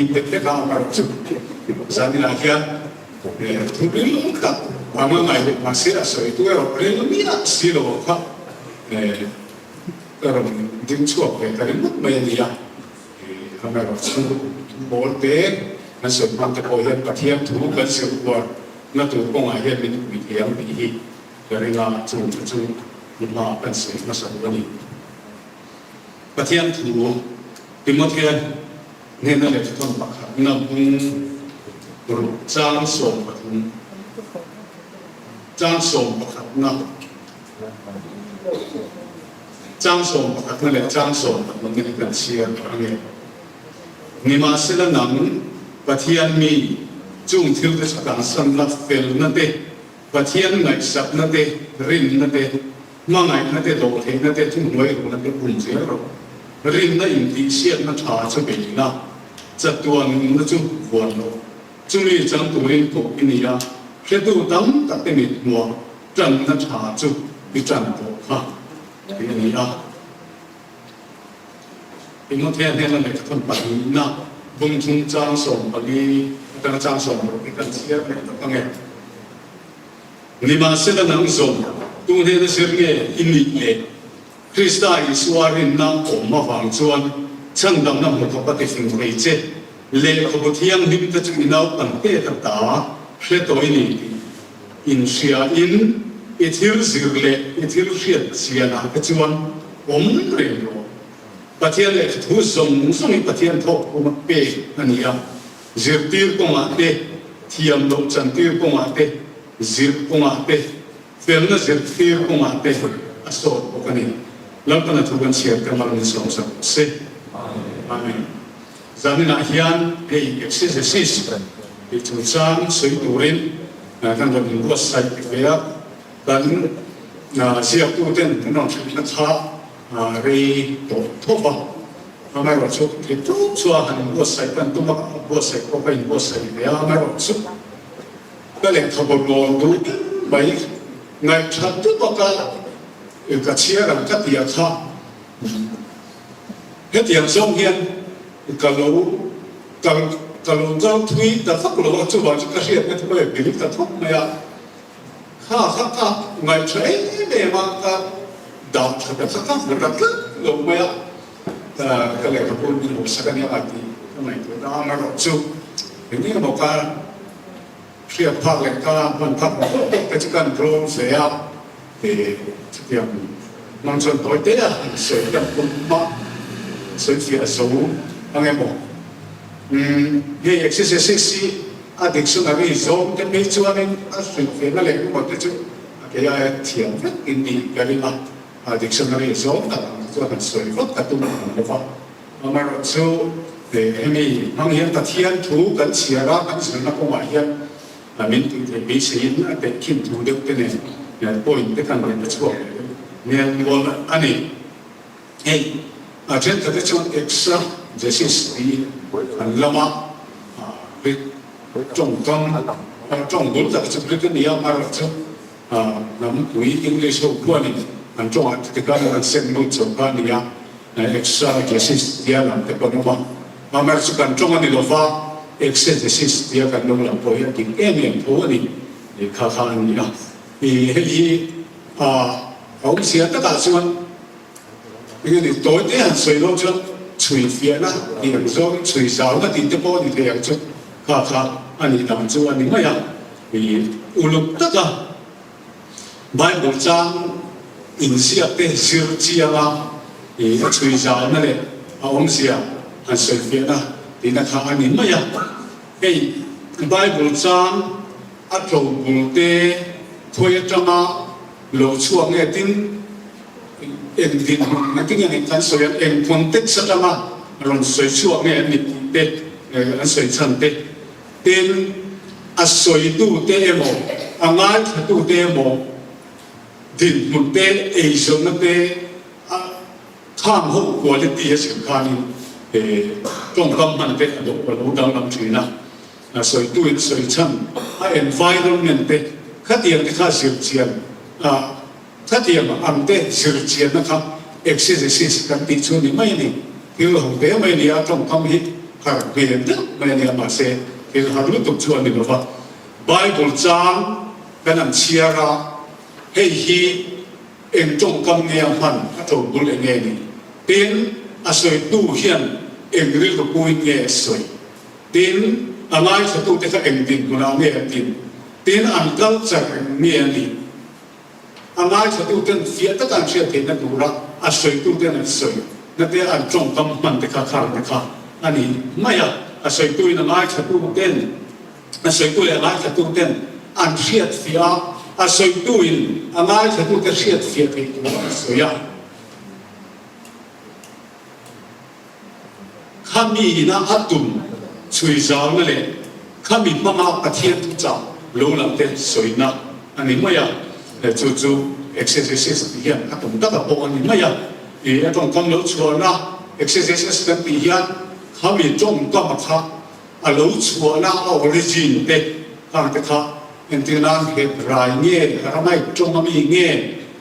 Tek a kar chu zaninah hian thu ril tak anga ngai leh mahse a sawi tu erawh ril miah si lo ang kha ka rawn ding chhuak ve ta ringawt mai a nia. Amaherawhchu thu pawl te kan sawi hman te pawh hian Pathian thu kan zir uar na tur kawngah hian min pui thei ang tih hi ka ring a, chung te chu hma kan sawi hmasa duh a ni. Pathian thu Timothea hnena lehkhathawn pakhatna bung ruk chang 13, chang sawmpakhatna, chang sawmpakhatna leh chang sawmpathumna hi kan chhiar ang e. Nimahsela nang, Pathian mi, chung thilte chu kansanna felna te, Pathian ngaihsakna te, rinna te, Hmangaihna te, dawhtheihna te, thuhnuai ruhna te pum zel rawh. Rinna intihsiakna tha chu beihna, chatuan nunna chu vuan loh. Chumi chang turin koh i ni a, hretu tam tak te mit hmuah tanna tha chu i tan tawh kha tih a ni a. Timothea hnena lehkhathawn pahnihna bung chungchang 14 atanga chang 16 hi kan chhiar leh tak ang e. Nimahsela nang zawng, tu hnena zir nge i nih le? Krista Isua rinna awm avang chuan chhandamna hmu khawp a tifing thei che. Lehkhabu thianghlim te chu i naupang tet a ta hre tawh i ni tih inhriain i thil zir leh i thil hriat chianah te chuan awm reng rawh. Pathian lehkha thu zawng zawng hi Pathian thawk khuma pek a ni a. Zirtir kawngah te, thiam loh chantir kawngah te, zir kawngah te, felna zirtir kawngah te a sawt bawk a ni. Lalpana thu kan chhiar te mal min sawmsak rawh se. Amen. Zaninah hian hei exegesis tih chungchang sawi turin kan rawn inbuatsaih ve a, kan ziaktuten an rawn hrilhna kha rei tawh thawp a. Amaherawhchu thei tluk chu a han inbuatsaih kan tum a, a buatsaih pawh ka inbuatsaih ve a, amaherawhchu ka lehkhabu rawn duh em mai ngaihthat dup a ka ka chhiar ang ka ti a kha hetiang zawng hian ka lo kal ka lo kal thui ta vak lo a, chuvang chu ka hriatna te pawh hi a bil ta thawk mai a. Kha kha ka ngaihṭha em em a, ka dah ṭha ta kha ka hmu ta tlat lo mai a, ka lehkhabu min hmuhsak a nia tih ka ngaihtuah ta a, amaherawh chu eng eng emaw ka hriat phak leh ka hman phak lo tawk tawk te chu kan rawn ve a, chutiang hmang chuan tawi te a sawi kan tum a, sawi fiah zo ang emaw. Hei exercises hi a dictionary zawng te phei chuanin a hrilhfiahna leh emaw te chu a kei aia thiam vek in nih ka ring a, a dictionary zawng tak ang te chuan han sawi vak ka tum ang lo va. Amaherawhchu hemi hmang hian Pathian thu kan chhiar a, kan zirna kawngah hian min tih theih beiseiin a tehkhin thu deuh te nen point te kan rawn la chhuak leh deuh nel nual a ni. Hei a thenkhat te chuan exegesis tiin an lam a, Greek tawngkam, tawng bul tak chu Greek a ni a, amaherawh chu hnampui English ho khuanin an tawngah tikhan an sem lut chho kha a ni a, exegesis tia lam te pawh an awm a, amaherawh chu kan tawng a ni lova, exegesis tia kan lo lam pawh hi a dik em em tho a ni, kha kha a ni a, hei hi a awmzia takah chuan. Enge ni tawi te han sawi lo chuan chhui fiahna tih ang zawngin chhui zauna tih te pawh a ni thei ang chu kha kha a nih dan chu a ni mai a. I uluk taka Bible chang inziak te zir chianga i a chhui zauna leh a awmzia han sawi fiahna tihna kha a ni mai a. Hei Bible chang a tlo bul te khawi atanga lo chhuak nge tin eng dinhmun na tinge nih kan sawi ang, eng context atanga rawn sawi chhuak nge an ni tih te an sawi chhan te, tin a sawitu te emaw a ngaithlatu te emaw dinhmun te eizawnna te a khang ho quality a zir khanin tawngkam hman te a lo danglam thin a. A sawituin sawi chhan a environment te khatiang te kha zir chian a, khatiang ang te zir chianna kha exegesis kan tih chu ni mai a ni. Thil ho te mai a ni a, tawngkam hi. Har hmel deuh mai a nia, mahse thil har lutuk chu a ni lo va. Bible chang kan an chhiar a, hei hi eng tawngkam nge a hman, a tobul eng nge ni? Tin, a sawitu hian eng rilru puin nge a sawi? Tin, a ngaithlatute kha eng dinhmunah nge an din? Tin, an culture eng nge a nih? A ngaithlatuten fiah taka an hriat theihna tura a sawituten an sawi na te an tawngkam hman te kha khar te kha a ni mai a. A sawituin a ngaithlatuten a sawitu leh a ngaithlatuten an hriat fiah a, a sawituin a ngaithlatute hriat fiah theih tura a sawi a. Khami ina a tum chhui zauna leh khami hmanga Pathian thuchah lo lang te sawina a ni mai a, chu chu exegesis tih hian a tum taka pawh a ni mai a. I a tawngkam lo chhuahna exegesis kan tih hian khami tawngkama kha a lo chhuahna a origin te khang te kha entir nan Hebrai nge Aramaic tawng ami nge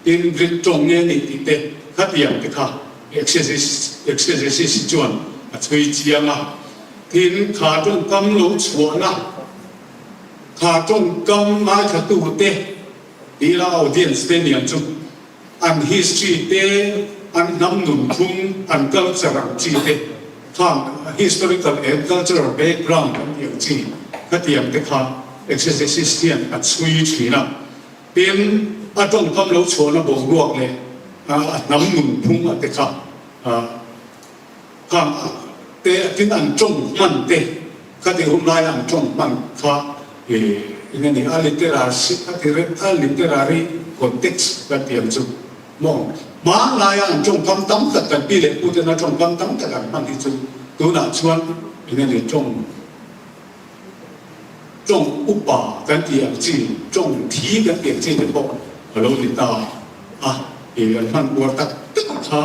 tin Greek tawng nge nih tih te khatiang te kha Exegesis chuan a chhui chiang a, tin kha tawngkam lo chhuahna, kha tawngkam ngaithlatute tila audience te niang chu an history te, an hnam nunphung, an culture ang chi te khang historical and cultural background an tih ang chi khatiang te kha exegesis hian a chhui thin a. Tin, a tawngkam lo chhuahna boruak leh a hnam nunphung a te kha khang te tin an tawng hman te khati hun laia an tawng hman kha eng nge ni a literary a literary context kan tih ang chu maw hmanlaia an tawngkam tam tak kan pi leh pu tena tawngkam tam tak an hman hi chu tunah chuan eng nge ni tawng Tawng upa kan tih ang chi, tawng thi kan tih ang chi te pawh a lo ni ta a, i an hman uar tak tak kha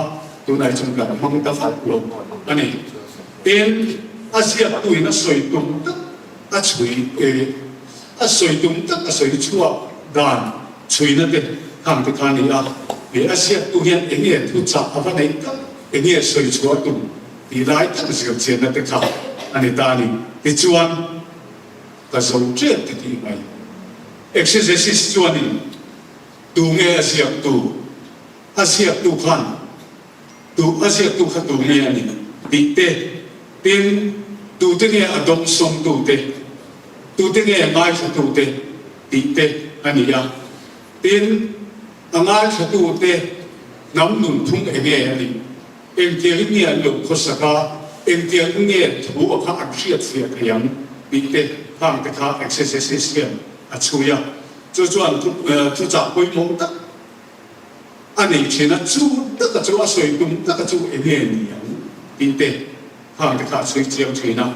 tunah hi chuan kan hmang ta fat lo a ni. Tin, a ziaktuin a sawi tum tak a chhui e, a sawi tum tak a sawi chhuak dan chhuina te khang te kha a ni a, i a ziaktu hian eng nge thuchah a va neih tak, eng nge sawi chhuah tum Tih lai tak zirchianna te kha a ni ta a ni. Tichuan, ka zo ṭep ti tih mai. Exegesis chuanin tu nge a ziaktu, a ziaktu khan tu a ziaktu kha tu nge a ni tih te, tin, tute nge a dawngsawmtu te, tute nge a ngaithlatu te tih te a ni a. Tin, a ngaithlatu te hnam nunphung enge a nih? Engtiangin nge an lo khawsak a, engtiangin nge thu a kha an hriat fiah thei ang tih te khang te kha exegesis hian a chhui a. Chu chuan thuchah pawimawh tak a nei thin a, chu taka chu a sawi tum taka chu eng nge ni ang tih te khang te kha a chhui chiang thin a.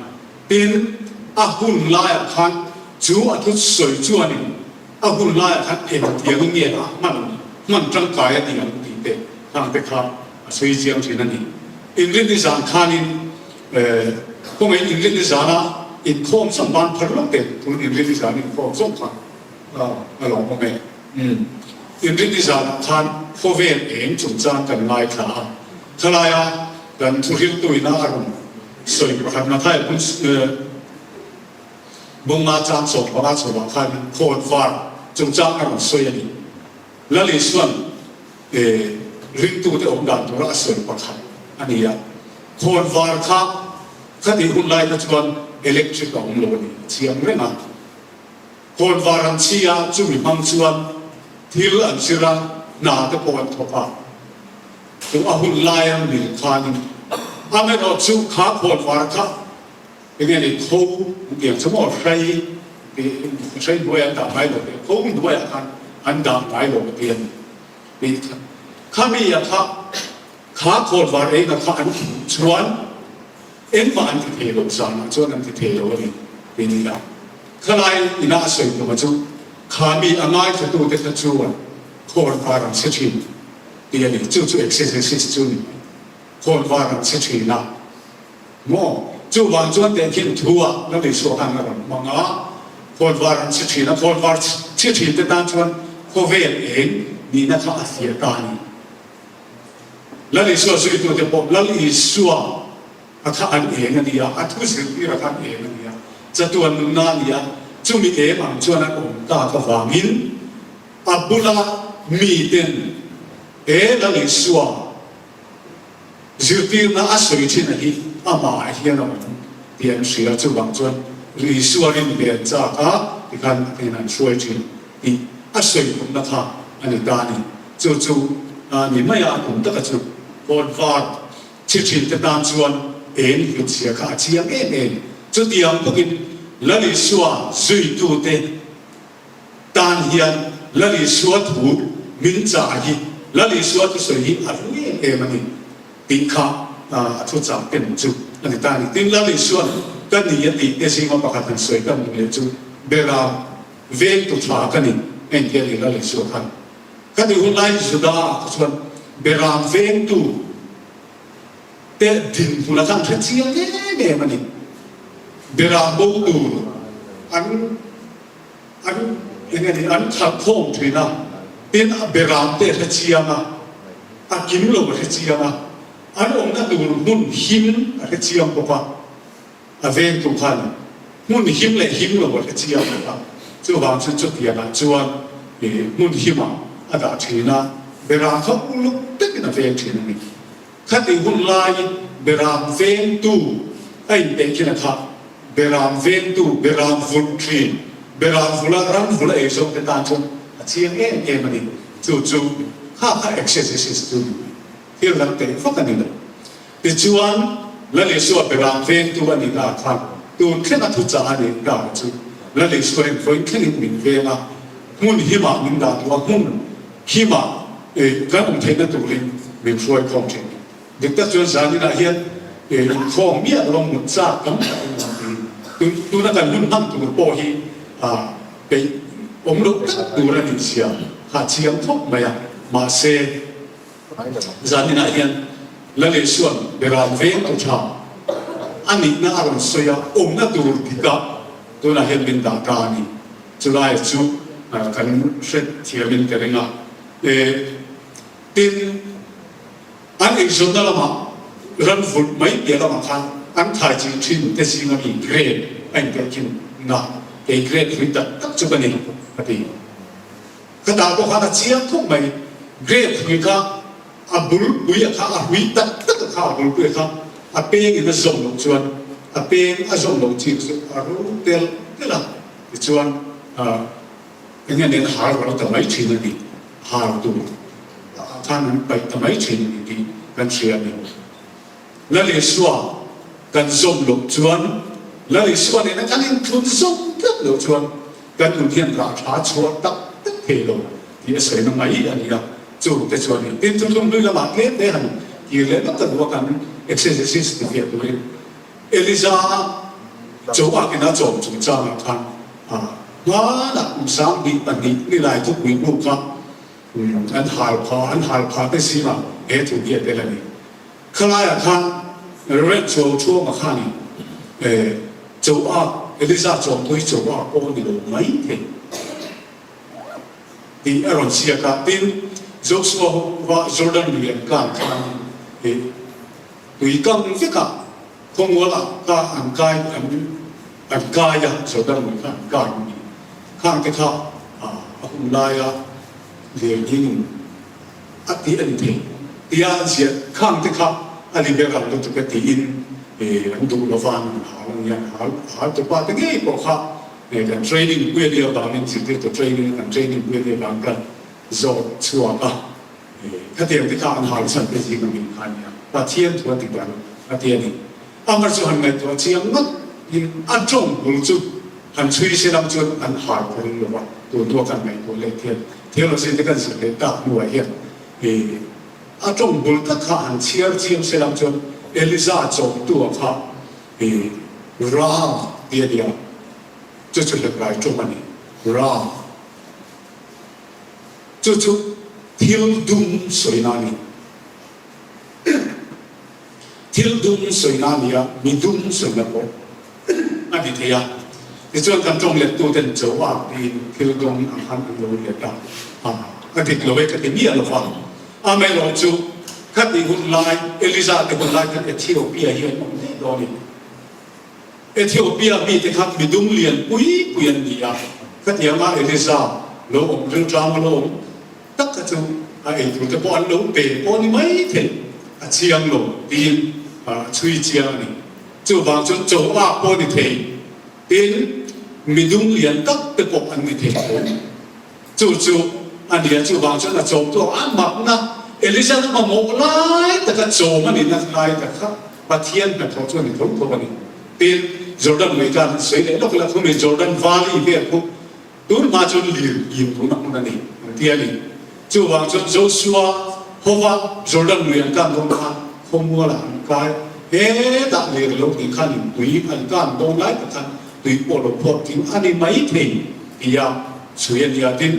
Tin, a hun laiah khan chu a thusawi chuanin a hun laiah khan engtiangin nge a hman hman tangkai a ni ang tih te khang te kha A sawi chiang thin a ni. Inrinni zan khanin kawngei inrinni zana inkhawm zawng ban phar lawk te tun inrinni zan inkhawm zawng kha a lawm awm e. Inrinni zanah khan khawvel eng chungchang kan ngaithla a, khalaia kan thuhriltuina a rawn sawi pakhat Mathaia bung bunga chang 15 chhoah khanin khawnvar chungchang a rawn sawi a ni. Lal Isuan ringtute awm dan tura a sawi pakhat a ni a, khawnvar kha khatih hun lai kha chuan electric a awm lo a ni a chiang reng a. Khawnvar an chhi a, chumi hmang chuan thil an zir a, hna te pawh an thawk a. Chu a hun laia mil khanin amaherawhchu kha khawnvar kha Enge ni kho an tih ang chu maw hrei tih hrei hnuai an dah ngai lo tih kho hnuaiah khan an dah ngai lo ti a ni tih kha khami a kha kha khawnvar enga kha an hmuh chuan engmah an ti thei lo zanah chuan an ti thei lo a ni tih ni a khalai ina a sawi tum a chu khami a ngaithlatute kha chuan khawnvar an chhe thin tih a ni chu chu exegesis chu ni mai khawnvar an chhe thin a. Maw? Chuvang chuan tehkhin thu-ah Lal Isua khan a rawn hmang a, khawnvar an chhe thin a, khawnvar chhe thin te tan chuan khawvel eng nihna kha a fiah ta a ni. Lal Isua zuitute pawh Lal Isua A kha an eng a ni a, a thu zirtir a kha an eng a ni a, chatuan nunna a ni a, chumi em ang chuan an awm tak avangin a bula miten he Lal Isua zirtirna a sawi thin a hi amah ah hian a awm tih an hria. Chuvang chuan Isua rin ve an chak a, tikhan a hnenah an hruai thin tih a sawi tumna kha a ni ta a ni. Chu chu a ni mai a, a tum taka chu kawt var Chi thinte tan chuan eng hlut chhia kha a chiang em em. Chutiang bawkin Lal Isua zuitute tan hian Lal Isua thu min chah hi, Lal Isua thusawi hi a hlu em em a ni tih kha a thuchah ken chu a ni ta a ni. Tin, Lal Isua'n ka ni a tih te zinga pakhat han sawi ka hmuh leh chu Beram vengtu tha ka ni a inti a ni Lal Isua khan. Ka ti hun lai Juda ah kha chuan Beram vengtu te dinhmun a khan hre chiang em em a ni. Beram bo tur an an eng nge ni an khalh khawm thin a, tin a beram te a hre chiang a, a kim lo a hre chiang a, an awmna tur hmun him a hre chiang bawk a. A vengtu khan hmun him leh him lo a hre chiang bawk a, chuvang chuan chutiangah chuan hmun himah a dah thin a, Beram kha uluk takin a veng thin a ni. Khati hun lai Beram vengtu a inpeih khin a kha, Beram vengtu, Beram vulh thin, Beram vula ram vul a ei zawk te tan chuan a chiang em em a ni. Chu chu kha kha exegesis chu thil dang teh vak a ni lo. Tichuan, Lal Isua Beram vengtu a nih ah khan tun thlenga thuchah a nih dan chu Lal Isua in vawiin thlengin min veng a, hmun himah min dah duh a, hmun himah kan awm theihna turin min hruai khawm thin. Dik tak chuan zaninah hian inkhawm miah lo mut chak tam tak in awm tiin tuna kan hun hman tur pawh hi peih awm loh tak tur a nih zia kha a chiang khawp mai a, mahse, Zaninah hian Lal Isua'n Beram veng tu tha a nihna a rawn sawi a, awmna tur dikah tunah hian min dah ta a ni. Chulai chu kan hre thiamin ka ring a. Tin, an eizawnna lamah ran vulh mai piah lamah khan an thai chi thin te zinga mi grape a intehkhin na, kei grape hlui tak tak chu ka ni, a ti. Ka dah pawh khan a chiang khawp mai. Grape hrui kha a bul pui a kha a hrui tak tak a kha a bul pui a kha a peng in a zawm loh chuan a peng a zawm loh chin chu a ro tel tel a tichuan eng nge nen har ro ta mai thin a ni har tur khan an paih ta mai thin a ni tih kan hria a ni. Lal Isua kan zawm loh chuan, Lal Isua nena kan inthlun zawm tlat loh chuan kan nun hian rah tha chhuah tak tak thei lo tih a sawina mai a ni a. Chu te chuan in tin thuthlung hlui lamah tlem te han kir leh vak ta duh a kan exegesis ti fiah turin Eliza Choak ina chawm chungchangah khan hmanah kum 2002 nilai thupui bu kha an hal phah an hal phah te zingah he thu hi a tel a ni. Khalaiah khan Rev. Chuau Thuama khanin Choa, Eliza Chawngtu hi Choa pawh a ni lo mai thei tih a rawn ziak a. Tin, Joshua hova Jordan lui an kang khan tui kang vekah khawmualah ka an kai an an kai a, Jordan lui kha an kai a ni. Khang te kha a hun laia lirnghing a tih a ni thei tia an ziah khang te kha a liberal lutuk e tiin an duh lova an hal a nia, hal hal tu pa te ngei pawh kha kan training pui a nia vangin zirtirtu training a kan training pui a nia vang khan zawt chhuak a khatiang te kha an hal chhan te zing a min kha a nia Pathian thu a ti dan a ti a ni. Amar chu han ngaihtuah chiang ngawt in a tawng bul chu han chhui se lam chuan an har ka ring lo a, tun hnu a kan ngaihtuah leh thian theology te kan zir leh tak hnuah hian i a tawng bul tak kha han chhiar chiang se lam chuan Eliza chawmtu a kha i Ra ti a nia, chu chu Hebrai tawng a ni, Ra chu chu thil dum sawina a ni. Thil dum sawina a ni a, mi dum sawina pawh a ni thei a. Tichuan kan tawng lettu ten cho a tiin thil dum ang khan an lo let a, a dik lo e ka ti miah lo va. Amaherawhchu khatih hun lai, Eliza te hun lai khan Ethiopia hi an awm daih lo. tawh a ni. Ethiopia mite kha midum lian pui pui an ni a, khatianga Elisa lo awm rilṭama lo awm tak kha chu a eitur te pawh an lo pe pawh ni mai thei, a chiang lo tiin a chhui chiang a ni. Chuvang chuan chaw ak pawh ni thei, tin midum lian tak te pawh an ni thei tho. Chu chu a nia, chuvang chuan a chawm tu a makna Elisa na mamawh lai taka chawm a nihna lai tak kha Pathian hnathawh chu a ni tho tho a ni. Tin, Jordan lui khan sawi leh lawk ila khumi Jordan Valley vel khu tun hma chuan lir him tuna hmun a ni an ti a ni. Chuvang chuan Joshua hova Jordan lui an kan dawn khan khawmualah an kai hetah lir lo tih khan in tui an kan dawn lai tak khan tui pawh lo phuak tling a ni mai thei tia chhui a nia. Tin,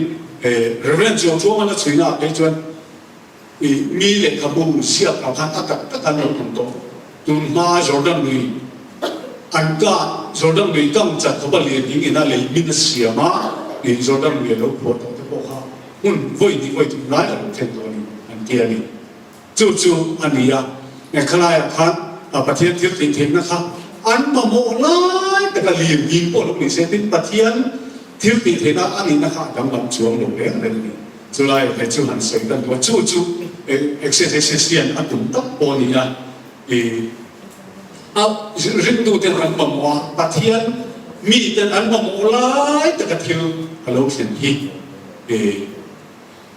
Reverend Chuangchuangan a chhuina ah phei chuan i mi lehkhabu ziak ah khan a tak tak an lo tum tawh. Tun hma Jordan lui an kah, Jordan lui kang chat khawpa lian ding ina lei min a siam a, i Jordan lui a lo phuah tawh te pawh kha hmun vawi hnih vawi thum lai a lo thlen tawh a ni an ti a ni. Chu chu a ni a, khalaiah khan Pathian thil tih theihna kha an mamawh lai taka lir ding pawh lo ni se tin Pathian thil tih theihna a nihna kha a danglam chuang lo reng reng a ni. Chulai he chu han sawi tan duh a, chu chu exegesis hian a tum tak pawh a ni a, i a ringtuten an mamawh a, Pathian miten an mamawh lai taka thil a lo thlen hi i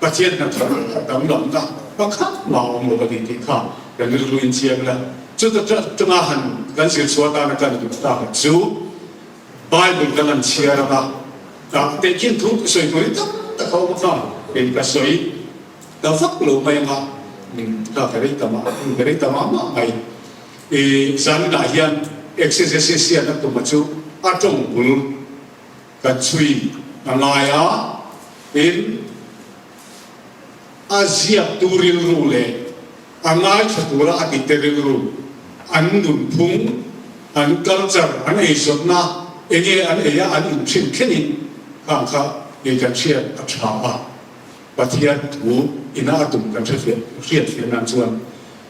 Pathian hnathawh a danglamna pakhat mah a awm lo a ni tih kha kan rilru in chiang ila. Chuta tanga han kan zir chhuah atana kan duh tak chu Bible kan han chhiar anga tehkhin thu sawi tur hi tam tak a awm a kha kei ka sawi ta vak lo mai anga kha ka rei ta mah ka rei ta mah mah mai. I zaninah hian exegesis hian a tuma chu a tawng bul Kan chhui a ngai a, tin, a ziaktu rilru leh a ngaithla tura a tite rilru, an nunphung, an culture, an eizawnna, enge an ei a an inchhin thlengin khang kha kei kan hriat a tha a, Pathian thu ina a tum kan hrefiah hriatfiah nan chuan.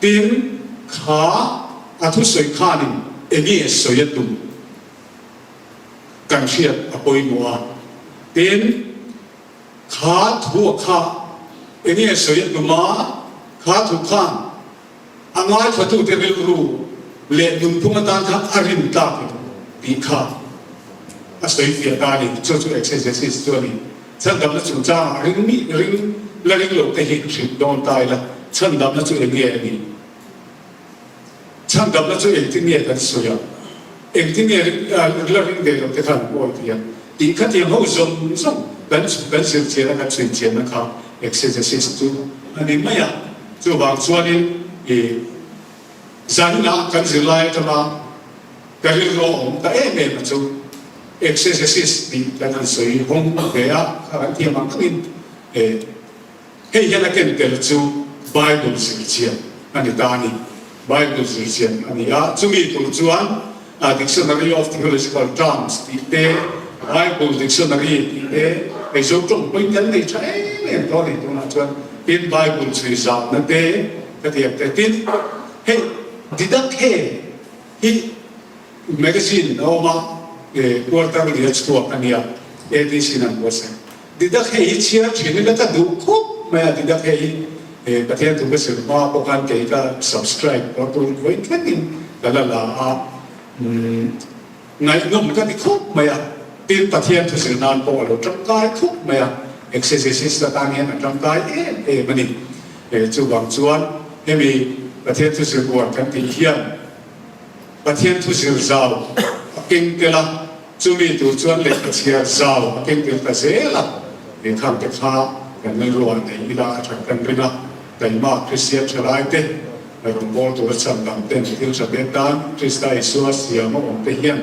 Tin, kha a thusawi khanin enge sawi a tum? Kan hriat a pawimawh a, tin, kha thu a kha enge sawi a tum a, kha thu khan a ngaithlatute rilru leh nunphung atan khan a rin tlak em tih kha a sawi fiah ta a ni. Chu chu exegesis chu a ni. Chhandamna chungchangah ring mi ring la ring lo te hi hrilh dawn ta ila, chhandamna chu enge a nih? Chhandamna chu engtin nge kan sawi a, engtin nge la ring ve loh te khan an awi thei a tih kha tiang ho zawng zawng kan kan zir chian a kan chhui chianna kha exegesis chu a ni mai a. Chuvang chuanin i zaninah kan zirlai atanga ka rilru a awm ta em em a chu exegesis tih kan han sawi hawng ve a, kha kan thiam ang angin e. Hei hian a ken tel chu Bible zirchian a ni ta a ni. Bible zirchian a ni a, chumi tur chuan Dictionary of Theological Terms tih te, Bible Dictionary tih te, hei zo tawng pawhin kan nei tha em em tawh a ni tunah chuan, tin Bible chhui zauhna te ka ti ang te, tin hei Didakhe hi magazine a awm a, quarterly a chhuak a nia, ADC in an buatsaih. Didak hei hi chhiar thin ila ka duh khawp mai a, Didak hei hi Pathian thu ka zir hma pawh khan kei ka subscribe pawh tur vawi thlengin ka la la a, ngaihnawm ka ti khawp mai a, tin Pathian thu zir nan pawh a lo tangkai khawp mai a, exegesis atan hian a tangkai em em a ni. Chuvang chuan hemi Pathian thu zir buan kan tih hian Pathian thu zir zau a keng tel a, Chumi tur chuan lehkha chhiar zau a keng tel ta zel a, lehkhang te kha kan rilruah nei ila a that kan ring a, taima Kristian thalai te, rawnbawl tura chhan dang ten thil tha pek tan Krista Isua siam a awm te hian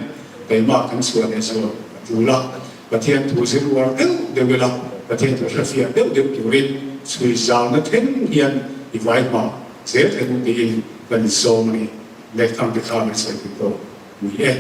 taima kan chhuah leh zual a tul a, Pathian thu zir uar deuh deuh ila, Pathian thu hrefiah deuh deuh turin chhui zauna thleng hian i vai hma zel thleng tiin kan insawm a ni. Lehkhang te kha min sawi pui tawh ni e.